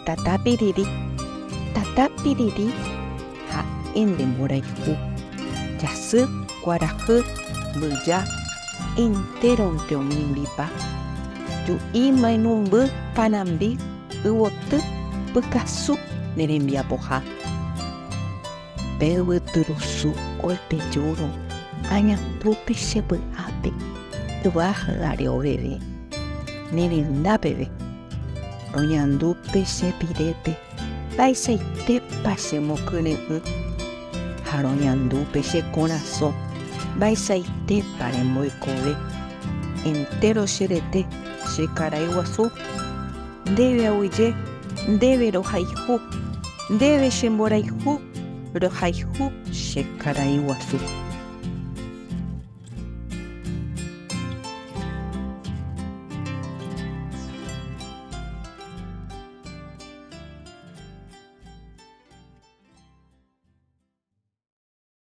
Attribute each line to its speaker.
Speaker 1: Tata piriri, tata piriri ha'e nde mborayhu. Jasy, kuarahy, mbyja, entéronte omimbipa. Ju'i mainumby panambi yvoty pykasu ne rembiapoha. Pe yvytyrusu oipejúrõ añandu pe che py'ápe yvágare oveve ne renda peve. Roñandu pe che pirépe mba'eichaitépa chemokyre'ỹ ha roñandu pe che korasõ mba'eichaitépa remboikove entéro che rete che karai guasu. Ndéve aguyje, ndéve rohayhu, ndéve che mborayhu, rohayhu che karai guasu.